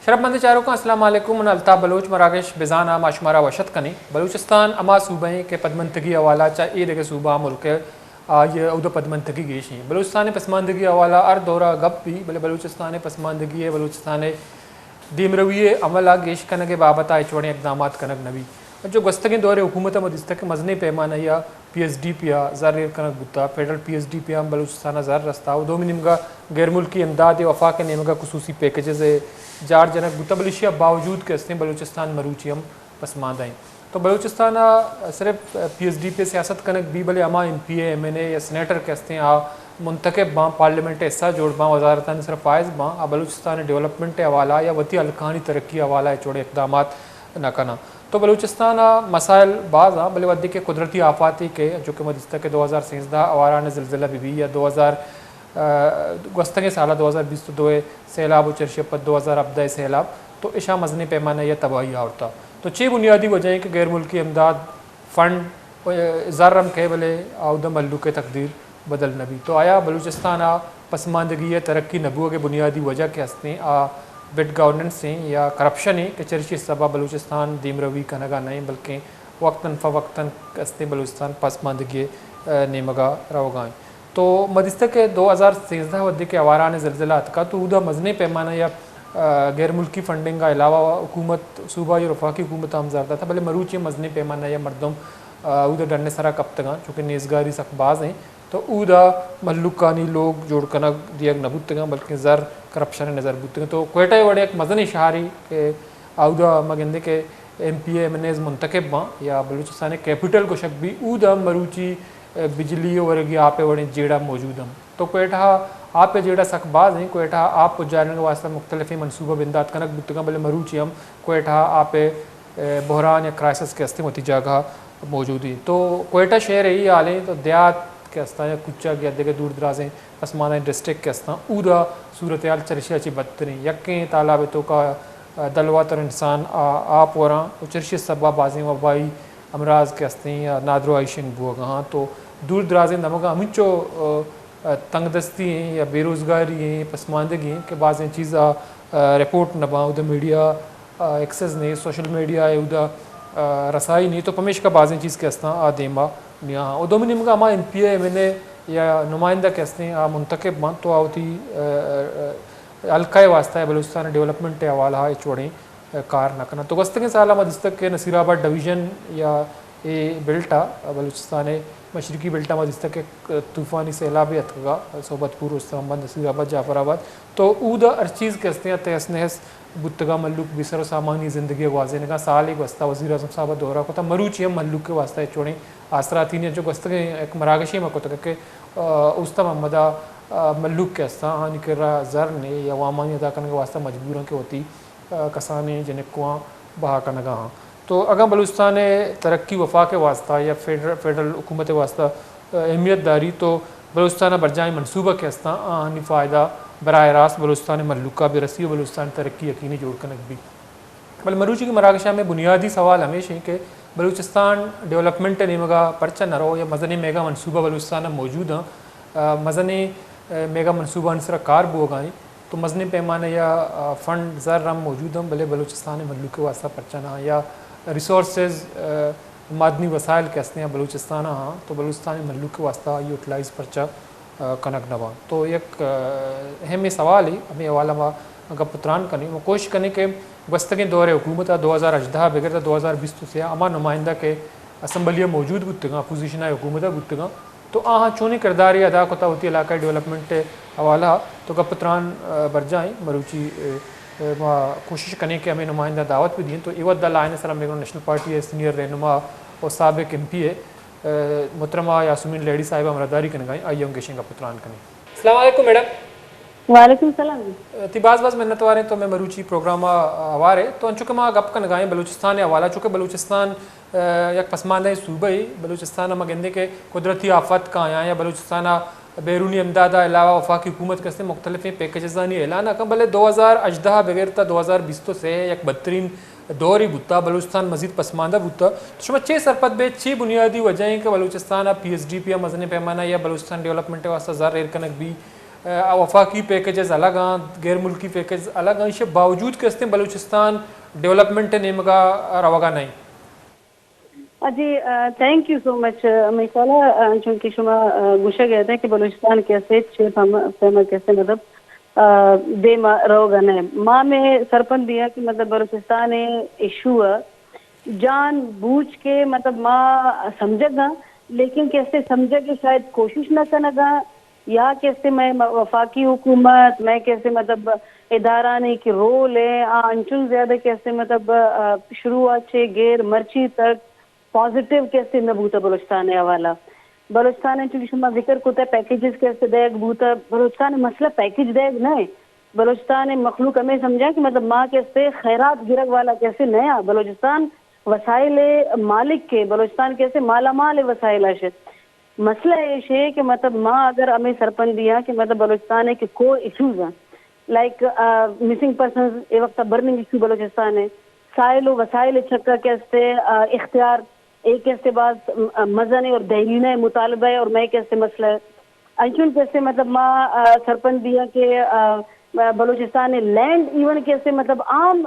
شرپمندیں چاروکاں، السلام علیکم۔ من الطاف بلوچ، مراگش بزان ءَ ما شمارا وش اتک کنیں۔ بلوچستان ہما صوبہ ایں کہ پدمنتگی حوالہ چہ اے دگہ صوبہ ءَ ملک ءَ آئی ءِ اود ءَ پدمنتگی گیش ایں۔ بلوچستان ءِ پسماندگی حوالہ ہر دور ءَ گپ بی، بلے بلوچستان ءِ پسماندگی ءَ، بلوچستان ءِ دیمروی ءِ عمل ءَ گیش کنگ ءِ بابت ءَ ہچ وڑیں اقدامات کنگ نہ بی۔ انچو گوستگیں دور ءِ حکومت ءَ ما دیستگ کہ مزنیں پیمانہ ءَ پی ایس ڈی پی ءَ زر ایر کنگ بوتا، federal P S D P ءَ ہم بلوچستان ءَ زر رستا و دومی نیمگ ءَ غیر ملکی امداد ءِ وفاق ءِ نیمگ ءَ خصوصی پیکجز ءِ جار جنگ بوتا، بلے ایشی ءَ باوجود کہ استیں بلوچستان مروچی ہم پسماندہ ایں۔ تو بلوچستان ءَ صرف پی ایس ڈی پی ءِ سیاست کنگ بی، بلے ہما ایم پی اے، ایم این اے یا سینیٹر کہ استیں آ منتخب باں، پارلیمنٹ ءِ حصہ جوڑ باں، وزارتانی سر فائز باں، آ بلوچستان ءِ ڈیولپمنٹ ءِ حوالہ یا وتی حلقانی ترقی ءِ حوالہ ءَ ہچ وڑیں اقدامات نہ کناں۔ تو بلوچستان ءَ مسائل باز آں، بلے وھدے کہ قدرتی آفاتے کہ انچو کہ ما دیستگ کہ دو ہزار سیزدہ ءَ آواران ءِ زلزلہ بہ بی یا دو ہزار، ءَ، گوستگیں سال ءَ دو ہزار بیست ءُ دو ءِ سیلاب و چرشی ءَ پد دو ہزار ہبدہ ءِ سیلاب، تو اشاں مزنیں پیمانہ ءَ تباہی آورتا۔ تو چے بنیادی وجہ ایں کہ غیر ملکی امداد، فنڈ، زر ہم کئے بلے آ اود ءَ مھلوک ءِ تقدیر بدل نہ بیت؟ تو آیا بلوچستان ءِ پسماندگی ءِ ترقی نہ بوگ ءِ بنیادی وجہ کہ استیں آ بڈ گورننس ایں یا کرپشن ایں کہ چرشی سبب ءَ بلوچستان دیمروی کنگ ءَ نہ ایں بلکیں وقتاً فوقتاً کہ استیں بلوچستان پسماندگی ءِ، ءَ، نیمگ ءَ روگ ءَ ایں؟ تو ما دیستگ کہ دو ہزار سیزدہ ءَ وھدے کہ آواران ءِ زلزلہ اتکا تو اودا مزنیں پیمانہ ءَ، ءَ، غیر ملکی فنڈنگ ءَ علاوہ حکومت، صوبائی اور وفاقی حکومت ءَ ہم زر داتا، بلے مروچی ہم مزنیں پیمانہ ءَ مردم، ءَ، اودا ڈن ءِ سرا کپتگاں، چونکہ نیزگاری سک باز ایں۔ تو اودا مھلوکانی لوگ جوڑ کنگ دیگ نہ بوتگاں، بلکیں زر کرپشن ءِ نظر بوتگاں۔ تو کوئٹہ ءِ وڑیں یک مزنیں شہرے کہ اودا ما گندیں کہ ایم پی اے، ایم این ایز منتخب باں یا بلوچستان ءِ کیپٹل گوشگ بی، اودا مروچی، ءَ، بجلی ءِ ورگی آپ ءِ وڑیں جیڑہ موجود ایں۔ تو کوئٹہ ءَ آپ ءِ جیڑہ سک باز ایں۔ کوئٹہ ءَ آپ پجارینگ ءِ واستہ مختلفیں منصوبہ بندات کنگ بوتگاں، بلے مروچی ہم کوئٹہ ءَ آپ ءِ، ءَ، بحران یا کرائسس کہ استیں وتی جاگہ ءَ موجود ایں۔ تو کوئٹہ شہر ءِ اے حال ایں تو دیہات کہ استاں یا کوچگ یا دگہ دور درازیں پسماندہیں ڈسٹرکٹ کہ استاں، اودا صورتحال چرشی ءَ چہ بدتر ایں۔ یکیں تالاب ءِ توکا، ءَ، دلوت اور انسان آ-، آپ وراں و چرشی ءِ سبب ءَ بازیں وبائی امراض کہ استیں یا نادراہی شنگ بوگ ءَ آں۔ تو دور درازیں دمگاں ہمینچو، ءَ، ءَ، تنگ دستی ایں یا بے روزگاری ایں، پسماندگی ایں کہ بازیں چیز ءَ، ءَ، رپورٹ نہ باں، اودا میڈیا، ءَ، ایکسس نہ ایں، سوشل میڈیا ءِ اودا، ءَ، رسائی نہ ایں، تو پمیشکا بازیں چیز کہ استاں آ دیما نیا آں۔ و دومی نیمگا ہما ایم پی اے، ایم این اے یا نمائندہ کہ استیں آ منتخب باں تو آ وتی، ءَ، ءَ، ءَ، حلقہ ءِ واستہ یا بلوچستان ءِ ڈیولپمنٹ ءِ حوالہ ءَ ہچ وڑیں کار نہ کناں۔ تو گوستگیں سال ءَ ما دیستگ کہ نصیر آباد ڈویژن یا اے بیلٹ ءَ، بلوچستان ءِ مشرقی بیلٹ ءَ ما دیستگ کہ طوفانی سیلابے اتکگ ءَ، صحبت پور، استان بند، نصیر آباد، جعفر آباد، تو اودا ہر چیز کہ استیں تہس نہس بوتگ ءَ، مھلوک بے سر و سامانی زندگی ءَ گوازینگ ءَ۔ سالے گوستہ وزیر اعظم صاحب ءِ دور ءَ کتہ، مروچی ہم مھلوک ءِ واستہ ہچ وڑیں آسراتی نہ ایں۔ انچو گوستگیں یک مراگشے ما کتگ کہ، ءَ، اوستہ محمد ءَ، ءَ، مھلوک کہ استاں آہانی کرا زر نہ ایں یا وامانی ادا کنگ ءِ واستہ مجبور ایں کہ وتی ءَ، کسانیں جنکواں بہا کنگ ءَ آں۔ تو اگاں بلوچستان ءِ ترقی وفاق ءِ واستہ یا فیڈر-، فیڈرل حکومت ءِ واستہ، ءَ، اہمیت داری تو بلوچستان ءَ برجاہیں منصوبہ کہ استاں آہانی فائدہ براہ راست بلوچستان ءِ مھلوک ءَ بہ رسی و بلوچستان ءِ ترقی یقینی جوڑ کنگ بیت۔ بلے مروچی کہ مراگش ءَ ہمے بنیادی سوال ہمیش ایں کہ بلوچستان ڈیولپمنٹ ءِ نیمگ ءَ پرچہ نہ رو یا مزنیں میگا منصوبہ بلوچستان ءَ موجود آں، ءَ، مزنیں، ءَ، میگا منصوبہانی سرا کار بوگ ءَ ایں۔ تو مزنیں پیمانہ ءَ، ءَ، فنڈ زر ہم موجود ایں، بلے بلوچستان ءِ مھلوک ءِ واستہ پرچہ نہ آں یا ریسورسز، ءَ، معدنی وسائل کہ استیں بلوچستان ءَ آں، تو بلوچستان ءِ مھلوک ءِ واستہ یوٹیلائز پرچہ، ءَ، کنگ نہ باں۔ تو یک، ءَ، اہمیں سوالے، ہمے حوالہ ما گپ و تران کنیں۔ ما کوشش کنیں کہ گوستگیں دور ءِ حکومت ءَ دو ہزار ہژدہ ءَ بگر تا دو ہزار بیست و سے ءَ ہما نمائندہ کہ اسمبلی ءَ موجود بوتگاں، اپوزیشن ءِ حکومت ءَ بوتگاں، تو آہاں چونیں کردارے ادا کتا وتی علاقہ ءِ ڈیولپمنٹ ءِ حوالہ ءَ؟ تو گپ تران، ءَ، برجاہ ایں، مروچی، ءَ، ءَ، ما کوشش کنیں کہ ہمے نمائندہ دعوت بہ دئیں۔ تو اے وھد ءَ لائن ءِ سرا میگا نیشنل پارٹی ءِ سینئر رہنما و سابق ایم پی اے، ءَ، محترمہ یاسمین لہڑی صاحبہ ہمراہداری کنگ ءَ ایں، آئی ءَ ہم گیشیں گپ تران کنیں۔ السلام علیکم میڈم۔ وعلیکم السلام۔ تی باز باز منتوار ایں تو مئے مروچی پروگرام ءَ ہوار ئے۔ تو انچو کہ ما گپ کنگ ءَ ایں بلوچستان ءِ حوالہ، چونکہ بلوچستان، ءَ، یک پسماندہیں صوبہ ئے، بلوچستان ءَ ما گندیں کہ قدرتی آفت کایاں یا بلوچستان ءَ بیرونی امداد ءَ علاوہ وفاقی حکومت کہ استیں مختلفیں پیکجزانی اعلان ءَ کن، بلے دو ہزار ہژدہ ءَ بگر تا دو ہزار بیست و سے یک بدترین دورے بوتا، بلوچستان مزید پسماندہ بوتا۔ تو شما چے سرپد بئے، چے بنیادی وجہ ایں کہ بلوچستان ءَ پی ایس ڈی پی ءَ مزنیں پیمانہ ءَ یا بلوچستان ڈیولپمنٹ ءِ واستہ زر ایر کنگ بی، وفاقی پیکجز الگ آں، غیر ملکی پیکجز الگ آں، ایشی باوجود کہ استیں بلوچستان ڈیولپمنٹ نیمگا روگا نہیں۔ جی، تھینک یو سو مچ، میشالا۔ چونکہ شما گوشگ ءَ کہ بلوچستان کہ اسے چے پیم کہ اسے مطلب دیما روگا نہیں۔ ما میں سرپند دیاں کہ مطلب بلوچستان ایشو جان بوجھ کے مطلب ما سمجھگا، لیکن کہ اسے سمجھگ شاید کوشش نہ کنگا، یا کہ اسے میں وفاقی حکومت، میں کہ اسے مطلب ادارانی کہ رول ہے، آ انچن زیادہ کہ اسے مطلب شروعات چے غیر مرچی تک پازیٹیو کہ اسے نہ بوتا بلوچستان حوالہ۔ بلوچستان چونکہ شما ذکر کتا پیکیجز کہ اسے دیگ بوتا، بلوچستان مسئلہ پیکیج دیگ نہ، بلوچستان مخلوق ہمیں سمجھا کہ مطلب ما کہ اسے خیرات گرگ والا کہ اسے نیا، بلوچستان وسائل مالک کے، بلوچستان کہ اسے مالا مال وسائل آشے۔ مسئلہ ایش ہے کہ مطلب ما اگر ہمیں سرپندیاں کہ مطلب بلوچستان ہے کہ کور ایشوز ہیں، لائک مسنگ پرسنز، اے وقت برننگ ایشو بلوچستان ہے، سائل و وسائل چکا کہ استے اختیار، ایک استے باز مزن ہے اور دہرینہ مطالبہ ہے اور میں کہ استے مسئلہ ہے۔ انچون کہ استے مطلب ما سرپند دیاں کہ بلوچستان لینڈ ایون کہ استے مطلب عام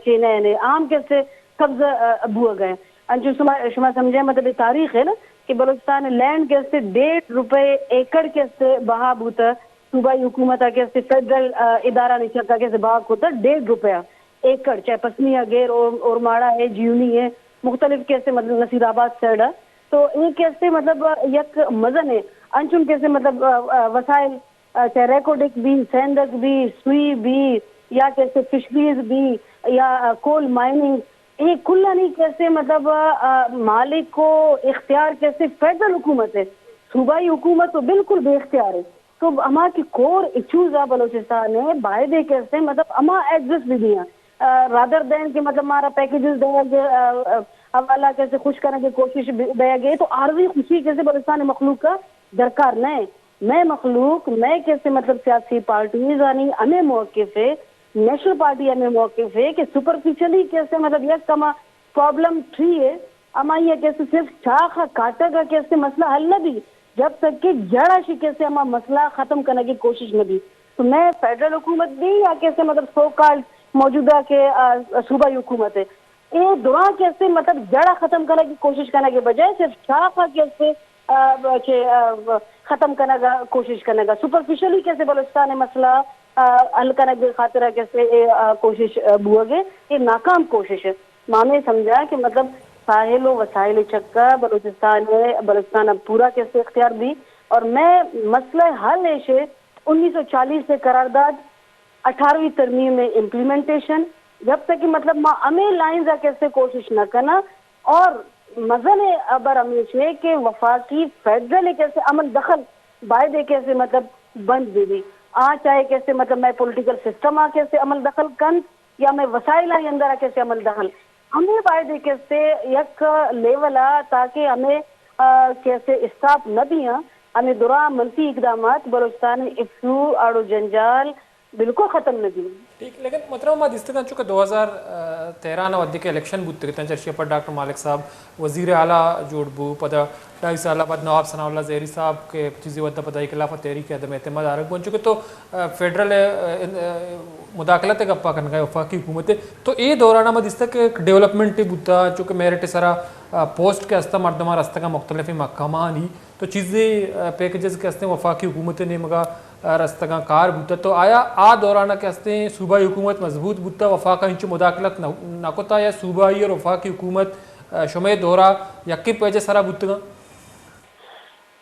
چینہ نے عام کہ استے قبضہ بوگ ءَ۔ انچو شما، شما سمجھے مطلب یہ تاریخ ہے نا کہ بلوچستان لینڈ کہ استے ڈیڑھ روپے ایکڑ کہ استے بہا بوتا، صوبائی حکومت کہ استے فیڈرل ادارہ نے چکا کہ استے بہا کوتا ڈیڑھ روپے ایکڑ، چاہے پسنی ہے، گیر اور، اورماڑا ہے، جیونی ہے، مختلف کہ استے مطلب نصیر آباد سائیڈ ہے۔ تو یہ کہ استے مطلب یک مزن ہے، انچون کہ استے مطلب وسائل چاہے ریکوڈک بی، سیندک بی، سوئی بی، یا کہ استے فشریز بی، یا کول مائننگ، اے کلانی کہ استے مطلب مالک و اختیار کہ استے فیڈرل حکومت ہے، صوبائی حکومت تو بالکل بے اختیار ہے۔ تو ہما کہ کور ایشوز آ بلوچستان ہے، باید ہے کہ استے مطلب ہما ایڈریس بی دیاں، رادر دین کہ مطلب مارا پیکیجز دیا گئے، حوالہ کہ استے خوش کرنے کی کوشش دیا گئے، تو عارضی خوشی کہ استے بلوچستان مخلوق کا درکار نہ ہے۔ مئے مخلوق، مئے کہ استے مطلب سیاسی پارٹیز آنی ہمیں موقف ہے، نیشنل پارٹی ہمیں موقف ہے کہ سپرفیشلی کہ استے مطلب یک کما پرابلم ٹری ہے، ہمائی کہ استے صرف چاخ کاٹگ کہ استے مسئلہ حل نہ بی، جب تک کہ جڑ شی کہ استے ہما مسئلہ ختم کرنے کی کوشش نہ بی۔ تو میں فیڈرل حکومت بی یا کہ استے مطلب سو کالڈ موجودہ کہ صوبائی حکومت ہے، اے دراں کہ استے مطلب جڑ ختم کرنے کی کوشش کرنے کے بجائے صرف چاخ کہ استے کہ ختم کنگ ء کوشش کنگ ء، سپرفیشلی کسے بلوچستان ء مسئلہ ء حل کنگ ء خاطر ء کسے اے کوشش بوگ ء، اے ناکام کوشش ء۔ ما ہمے سمجھا کہ مطلب ساحل و وسائل چکا بلوچستان ء، بلوچستان ء پورا کسے اختیار بی اور مئے مسئلہ حل ایش ء انیس سو چالیس ء قرارداد، اٹھارہویں ترمیم ء امپلیمنٹیشن، جب تک کہ مطلب ما ہمے لائنز ء کسے کوشش نہ کناں، اور مزن ء ہبر ہمیش ہے کہ وفاقی فیڈرل ایک ایسے عمل دخل باید ایک ایسے مطلب بند بہ بی۔ آ چاہے کیسے مطلب مئے پولیٹیکل سسٹم آ کیسے عمل دخل کنت یا مئے وسائل آئی اندر آ کیسے عمل دخل، ہمیں باید ایک ایسے یک لیول آ تاکہ ہمیں، آ، کیسے اسٹاپ نہ دیاں، ہمیں دراہ منفی اقدامات بلوچستان ایشو آڑو جنجال، بالکل ختم نہ بیت۔ ٹھیک، لیکن محترم ما دیستگاں چونکہ دو ہزار تیرہ نا وھدے کہ الیکشن بوتگ اتاں، چہ اشی ء پد ڈاکٹر مالک صاحب وزیر اعلیٰ جوڑ بو، پدا ڈھائی سال ء بعد نواب ثناء اللہ زہری صاحب کہ چیزے وھد ء پدا ای خلاف ء تحریک عدم اعتماد آرگ بو، چونکہ تو، آ، فیڈرل ء، آ، مداخلت ء گپا کنگا ئے وفاقی حکومت ء، تو اے دوران ء ما دیستگ کہ ڈیولپمنٹ بوتا، چونکہ میرٹ ء سرا، آ، پوسٹ کہ ہستا مردماں رستگاں مختلف محکمانی، تو چیزے، آ، پیکجز کہ ہستیں وفاقی حکومت ء نیمگا، آ، رستگاں کار بوتہ، تو آیا آ دوران ء کہ ہستیں صوبائی حکومت مضبوط بوتہ، وفاق ء انچو مداخلت نہ، نہ کتہ یا صوبائی اور وفاقی حکومت، آ، شمئے دورا یکیں پیج ء سرا بوتگاں؟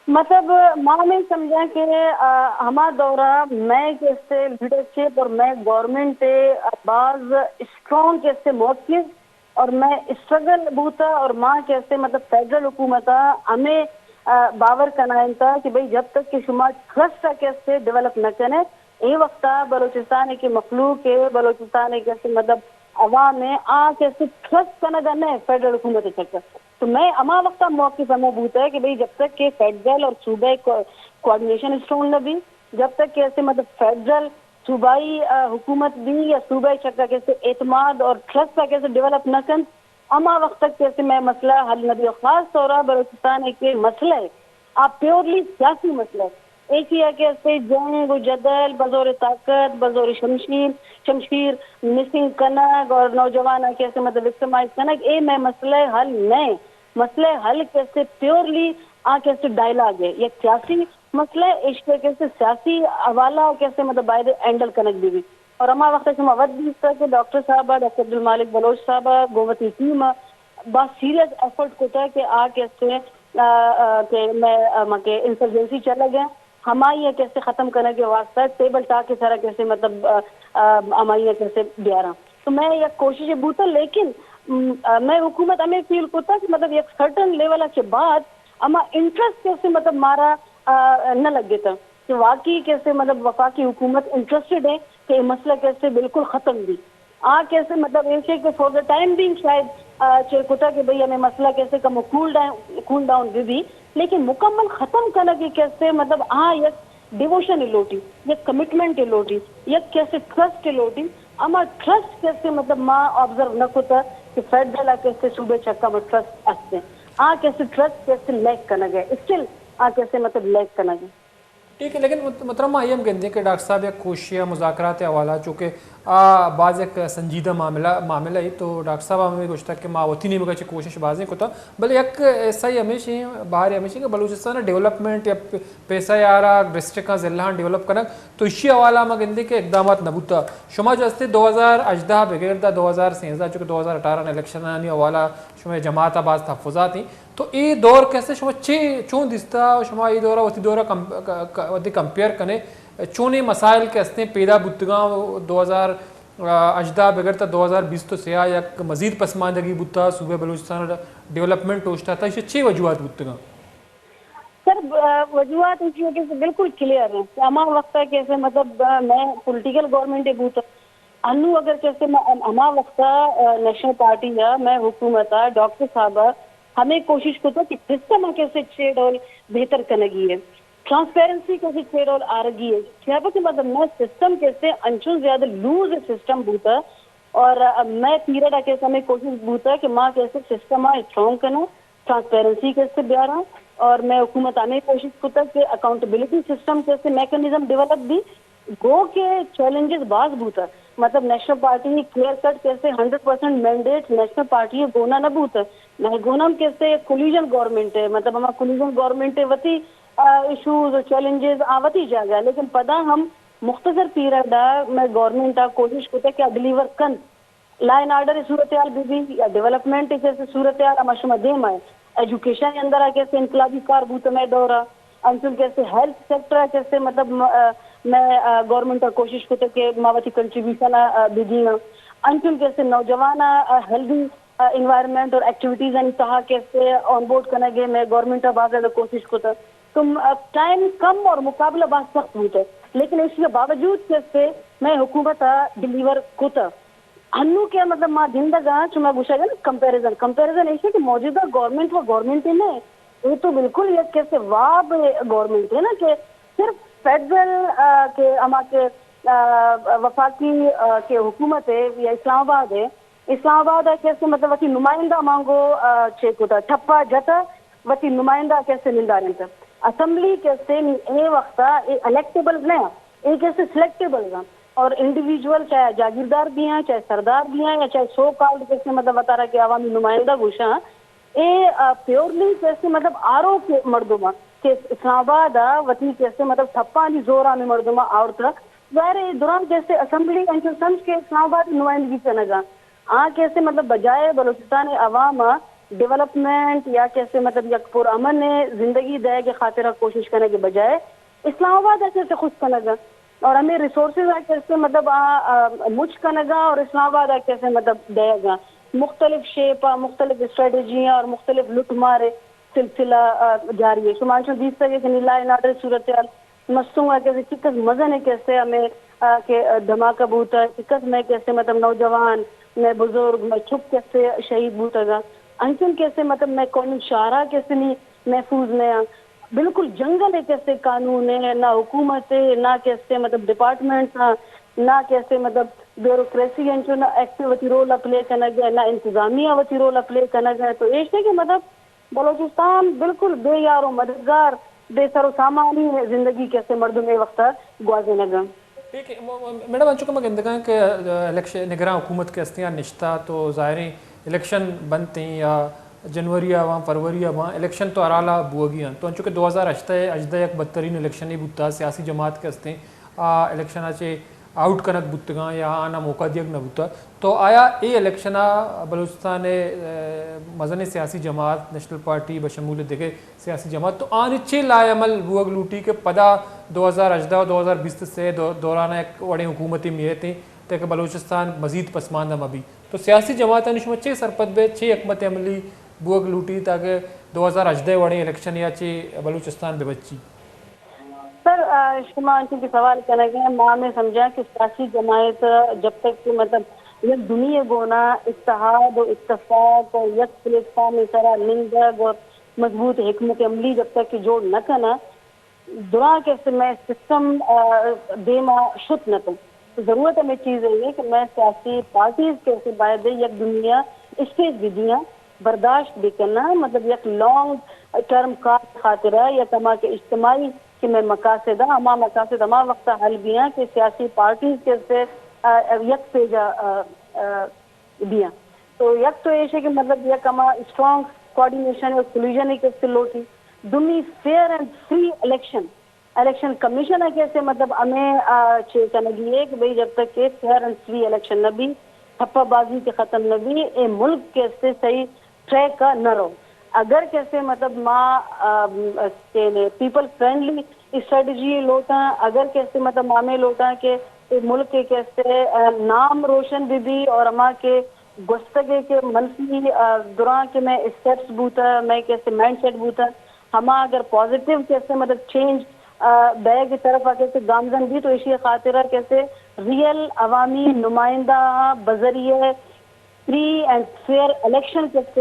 مطلب، ما ہمیں سمجھاں کہ، آ، ہما دورا مئے کہ استے لیڈرشپ اور مئے گورنمنٹ ء باز اسٹرانگ کہ استے موقف اور مئے اسٹرگل بوتا اور ما کہ استے مطلب فیڈرل حکومت ء ہمیں، آ، باور کنائینتا کہ بھئی جب تک کہ شما ٹرسٹ ء کہ استے ڈیولپ نہ کنے، اے وقت ء بلوچستان ء کہ مخلوق ء، بلوچستان ء کہ استے مطلب عوام ء آ کہ استے ٹرسٹ کنگ ء نہ فیڈرل حکومت ء چکر۔ تو مئے ہما وقت ء موقف ہمو بوتا ہے کہ بھئی جب تک کہ فیڈرل اور صوبہ کو-، کوآرڈینیشن اسٹرانگ نہ بی، جب تک کہ استے مطلب فیڈرل صوبائی، آ، حکومت بی یا صوبہ چکا کہ استے اعتماد اور ٹرسٹ ء کہ استے ڈیولپ نہ کنت، ہما وقت تک کہ استے مئے مسئلہ حل نہ بی۔ اور خاص طور پر بلوچستان ء کہ مسئلہ ہے، آ پیورلی سیاسی مسئلہ ہے۔ ایشی ءَ کہ استے جنگ و جدل بزور طاقت، بزور شمشیر، شمشیر مسنگ کنگ اور نوجوان ءَ کہ استے مطلب وکٹمائز کنگ، اے مئے مسئلہ حل نہ ایں۔ مسئلہ حل کہ استے پیورلی آ کہ استے ڈائیلاگ اے، یک سیاسی مسئلہ اے، ایشی ءَ کہ استے سیاسی حوالہ کہ استے مطلب باید ہینڈل کنگ بہ بیت۔ اور ہما وقت شما وت دیستگ کہ ڈاکٹر صاحب ءَ، ڈاکٹر عبدالمالک بلوچ صاحب ءَ گوں وتی ٹیم ءَ با سیریس ایفرٹ کتگ کہ آ کہ استے، آ، آ، کہ مئے، آ، ما کہ انسرجنسی چلگ ءَ، ہمائی ءَ کہ استے ختم کنگ ءِ واسطہ ٹیبل ٹاک ءِ سرا کہ استے مطلب، آ، آ، ہمائی ءَ کہ استے بیاراں۔ تو مئے یک کوشش بوتگ، لیکن، م، آ، مئے حکومت ہمے فیل کتگ کہ مطلب یک سرٹن لیول ءَ چہ بعد ہما انٹرسٹ کہ استے مطلب مارا، آ، نہ لگتگ کہ واقعی کہ استے مطلب وفاقی حکومت انٹرسٹڈ اے کہ اے مسئلہ کہ استے بالکل ختم بی۔ آ کہ استے مطلب ایشی کہ فار دا ٹائم بینگ شاید، آ، چیر کتگ کہ بھئی ہمے مسئلہ کہ استے کمو کول ڈاؤن، کول ڈاؤن بہ بی، لیکن مکمل ختم کنگ ءِ کہ استے مطلب آ یک ڈیووشن ءِ لوٹی، یک کمٹمنٹ ءِ لوٹی، یک کہ استے ٹرسٹ ءِ لوٹی۔ ہما ٹرسٹ کہ استے مطلب ما آبزرو نہ کتگ کہ فیڈرل ءَ کہ استے صوبہ چکا ما ٹرسٹ است ایں۔ آ کہ استے ٹرسٹ کہ استے لیک کنگ ءَ، اسٹل آ کہ استے مطلب لیک کنگ ءَ۔ ٹھیک ہے، لیکن مت-، محترم، ما یہ ہم گندیں کہ ڈاکٹر صاحب یک کوشش ءِ مذاکرات ءِ حوالہ، چونکہ آ باز یک سنجیدہ معاملہ، معاملہ ہے، تو ڈاکٹر صاحب ہمیں گوشتا کہ ما وتی نیمگا چہ کوشش بازیں کتا، بلے یک حصہ ہی ہمیش ہیں، بہار ہمیش ہیں کہ بلوچستان ڈیولپمنٹ یا پ-، پیسہ یارا ڈسٹرکٹ ضلع ڈیولپ کنگ، تو اسی حوالہ ما گندیں کہ اقدامات نہ بوتا۔ شما جو استے دو ہزار ہژدہ بغیر دا دو ہزار سیزدہ، چونکہ دو ہزار اٹھارہ الیکشن آنی حوالہ شما جماعت باز تحفظات ہیں۔ تو اے دور کیسے شما چے چون دیستا؟ شما اے دورا وتی دورا کم-، ک-، ک-، وتی کمپیئر کنے، چونیں مسائل کہ استیں پیدا بوتگاں دو ہزار ہژدہ بگر تا دو ہزار بیست و سیاہ یک مزید پسماندگی بوتا، صوبہ بلوچستان ڈیولپمنٹ اوشتا تا، ایشی چے وجوہات بوتگاں؟ سر، ب-، وجوہات ایشی کہ بالکل کلیئر ہیں۔ ہما وقت ہے کہ اسے مطلب، میں پولیٹیکل گورنمنٹ بوتا، انو اگر کیسے ما-، ہما وقتا، آ، نیشنل پارٹی ءَ، مئے حکومت ءَ، ڈاکٹر صاحب ءَ ہمے کوشش کتگ کہ سسٹم ءَ کیسے چے ڈول بہتر کنگی ہے، ٹرانسپیرنسی کیسے چے ڈول آرگی ہے، چیا کہ مطلب مئے سسٹم کیسے انچو زیادہ لوز سسٹم بوتا اور، آ، مئے پیریڈ ءَ کیسے ہمے کوشش بوتا کہ ما کیسے سسٹم ءَ اسٹرانگ کناں، ٹرانسپیرنسی کیسے بیاراں اور مئے حکومت ہمے کوشش کتگ کہ اکاؤنٹیبلٹی سسٹم کیسے میکانزم ڈیولپ بی۔ گو کہ چیلنجز باز بوتہ، مطلب نیشنل پارٹی کلیئر کٹ کیسے hundred percent mandate national party گونا نہ بوتہ، نہ گونا ہم کیسے کولیژن گورنمنٹ ہے، مطلب ہما کولیژن گورنمنٹ ہے وتی، آ، ایشوز و چیلنجز آ وتی جاگہ، لیکن پدا ہم مختصر پیریڈ آ میں گورنمنٹ آ کوشش کتہ کہ آ ڈیلیور کن۔ لا اینڈ آرڈر صورتحال بہ بی یا ڈیولپمنٹ کیسے صورتحال ہما شما دیم آئے، ایجوکیشن اندر آ کیسے انقلابی کار بوتہ مئے دور آ، انچن کیسے ہیلتھ سیکٹر آ کیسے مطلب م-، آ، مئے، آ، گورنمنٹ آ کوشش کتہ کہ ما وتی کنٹریبیوشن آ، آ، بدیاں، انچن کیسے نوجوان آ، آ، ہیلدی، آ، انوائرمنٹ اور ایکٹیویٹیز آنی تہا کیسے آن بورڈ کنگے مئے گورنمنٹ آ باز زیادہ کوشش کتہ۔ تو، آ، ٹائم کم اور مقابلہ باز سخت بوتہ، لیکن ایشی باوجود کیسے مئے حکومت آ ڈیلیور کتہ۔ ہنو کہ مطلب ما گندگ آں، چو ما گوشگ ءَ نا کمپیریزن، کمپیریزن ایش کہ موجودہ گورنمنٹ و گورنمنٹ نہ، اے تو بالکل یک کیسے واب گورنمنٹ ہے نا کہ صرف فیڈرل، آ، کہ ہما کہ، آ، وفاقی، آ، کہ حکومت ہے یا اسلام آباد ہے، اسلام آباد ہے کیسے مطلب وتی نمائندہ مانگو، آ، چے کتا، ٹھپا جتا، وتی نمائندہ کیسے نندارینت۔ اسمبلی کیسے نی اے وقتا اے الیکٹیبل نہ، اے کیسے سلیکٹیبل گا۔ اور انڈیویجول چاہے جاگیردار بیاں، چاہے سردار بیاں، یا چاہے سو کالڈ کیسے مطلب وتارا کہ عوامی نمائندہ گوشاں، اے، آ، پیورلی کیسے مطلب آروک مردم آں کہ اسلام آباد آ وتی کیسے مطلب ٹھپانی زور آ ہمے مردم آ آورتہ۔ ظاہر ہے اے دوران کیسے اسمبلی انچو سمجھ کہ اسلام آباد نمائندگی کنگا۔ آ کیسے مطلب بجائے بلوچستان عوام آ ڈیولپمنٹ یا کیسے مطلب یک پر امن زندگی دئیگ خاطر کوشش کنگ بجائے اسلام آباد ءَ کیسے خوش کنگ ءَ اور ہمے ریسورسز ءَ کیسے مطلب آ، آ، مچ کنگ ءَ اور اسلام آباد ءَ کیسے مطلب دئیگ ءَ مختلف شیپ ءَ، مختلف اسٹریٹجی ءَ اور مختلف لٹ مار سلسلہ، آ، جاری ہے۔ شما انچو دیستگ کہ نی لا اینڈ آرڈر صورتحال مستونگ ءَ کیسے چکس مزن ہے کیسے ہمے، آ، کہ دھماکہ بوتا، چکس میں کیسے مطلب نوجوان، میں بزرگ، میں چک کیسے شہید بوتگ ءَ۔ انچن کیسے مطلب میں قومی شاہراہ کیسے نی محفوظ نہ آں۔ بالکل جنگل ءَ کسے قانون ءَ، نہ حکومت ءَ، نہ کسے مطلب ڈپارٹمنٹس ءَ، نہ کسے مطلب بیوروکریسی انچو نہ ایکٹ وتی رول ءَ پلے کنگ ءَ، نہ انتظامیہ وتی رول ءَ پلے کنگ ءَ۔ تو ایش کہ مطلب بلوچستان بالکل بے یار و مددگار بے سر و سامانی زندگی کیسے مردم اے وقت گوازینگ ءَ۔ ٹھیک ہے، م-، م-، میڈم، انچو کہ ما گندگاں کہ، آ، الیکشن، نگراں حکومت کہ ہستیں آ نشتہ تو ظاہریں الیکشن بنت ہیں یا جنوری آواں، فروری آواں، الیکشن تو ہر حالا بوگی ہیں۔ تو انچو کہ دو ہزار ہژدہ، ہژدہ یک بدترین الیکشن ہی بوتا، سیاسی جماعت کہ ہستیں آ الیکشن آ چے آؤٹ کنگ بوتگاں یا آناں موقع دیگ نہ بوتا۔ تو آیا اے الیکشن ءَ بلوچستان ءِ، آ، مزنیں سیاسی جماعت، نیشنل پارٹی بشمول دگہ سیاسی جماعت، تو آنی چے لائحہ عمل بوگ لوٹی کہ پدا دو ہزار ہژدہ و دو ہزار بیست سے دو-، دوران ءَ یک وڑیں حکومتے میتیں تاکہ بلوچستان مزید پسماندہ مہ بی؟ تو سیاسی جماعتانی شما چے سرپد بے، چے حکمت عملی بوگ لوٹی تاکہ دو ہزار ہژدہ وڑیں الیکشن یا چے بلوچستان بہ بچی؟ سر، آ، شما انچو کہ سوال کنگ ءَ، ما ہمے سمجھاں کہ سیاسی جماعت جب تک کہ مطلب یک دومی ءِ گونا اتحاد و اتفاق و یک پلیٹ فارم ءِ سرا نندگ و مضبوط حکمت عملی جب تک کہ جوڑ نہ کناں، دراں کہ مئے سسٹم، آ، دیما شت نہ کنت۔ ضرورت ہمے چیز ءِ کہ مئے سیاسی پارٹیز کہ باید یک دومی ءَ اسپیس بدیاں، برداشت بکناں، مطلب یک لانگ ٹرم کار خاطرہ یک ہما کہ اجتماعی کہ مئے مقاصد ءَ، ہما مقاصد ہما وقت ءَ حل بیاں کہ سیاسی پارٹیز کہ است، آ، یک پیجا، آ، آ، بیاں۔ تو یک تو ایش ہے کہ مطلب یک ہما اسٹرانگ کوآرڈینیشن اور کولیژن ایک است لوٹی۔ دومی fair and free election. Election commission ءَ کہ است مطلب ہمیں، آ، چے کنگی ہے کہ بھئی جب تک کہ فیئر اینڈ فری الیکشن نہ بی، ٹھپہ بازی کہ ختم نہ بی، اے ملک کہ است صحیح ٹریک ءَ نہ رو۔ اگر کہ است مطلب ما، آ، کہ پیپل فرینڈلی اسٹریٹجی لوٹاں، اگر کہ است مطلب ما ہمیں لوٹاں کہ اے ملک کہ است، آ، نام روشن بہ بی اور ہما کہ گوستگے کہ منفی، آ، دراں کہ مئے اسٹیپس بوتا، مئے کہ است مائنڈ سیٹ بوتا، ہما اگر پازیٹیو کہ است مطلب چینج، آ، بیگ طرف ءَ کہ است گامزن بی تو ایشی خاطر ءَ کہ است ریئل عوامی نمائندہ آں بذریعہ فری اینڈ فیئر الیکشن کہ است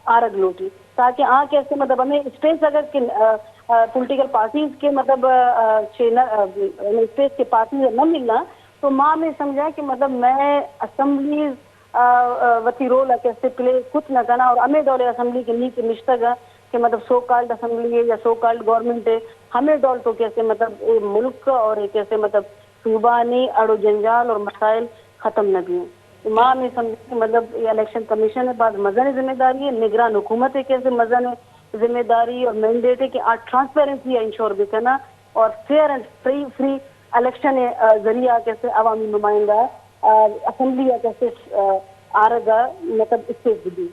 آرگ لوٹی، تاکہ آ کہ است مطلب ہمیں اسپیس اگر کہ، آ، آ، پولیٹیکل پارٹیز کے مطلب، آ، آ، چے نہ، آ، اسپیس کے پارٹیز نہ ملنا، تو ما ہمیں سمجھا کہ مطلب مئے اسمبلیز، آ، آ، وتی رول ءَ کہ است پلے کت نہ کناں اور ہمیں ڈول اسمبلی کہ نی کہ نشتگ ءَ کہ مطلب سو کالڈ اسمبلی ہے یا سو کالڈ گورنمنٹ ہے، ہمیں ڈول تو کہ است مطلب اے ملک اور اے کہ است مطلب صوبانی اڑ و جنجال اور مسائل ختم نہ بیاں۔ ما ہمیں سمجھیں کہ مطلب اے الیکشن کمیشن ءِ باز مزن ذمہ داری ہے، نگران حکومت ءِ کہ است مزن ذمہ داری اور مینڈیٹ ہے کہ آ ٹرانسپیرنسی ءَ انشور بکناں اور fair and free, free election ءِ، آ، ذریعہ کہ است عوامی نمائندہ، آ، اسمبلی ءَ کہ است، آ، آرگ ءَ مطلب اسٹیج بدی۔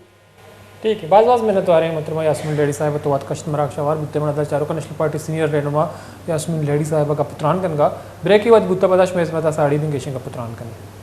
ٹھیک ہے، باز باز منتوار ہیں محترمہ یاسمین ڈیڑھی صاحبہ، تو وت کشت مراگش ءَ ہوار بوتے۔ من ادھر چاروکاں نیشنل پارٹی سینئر رہنما یاسمین ڈیڑھی صاحبہ گپ و تران کنگا، بریکے وت بوتا، پدا شمئے ہزمتا ساڑی بیں، گیشیں گپ و تران کنیں۔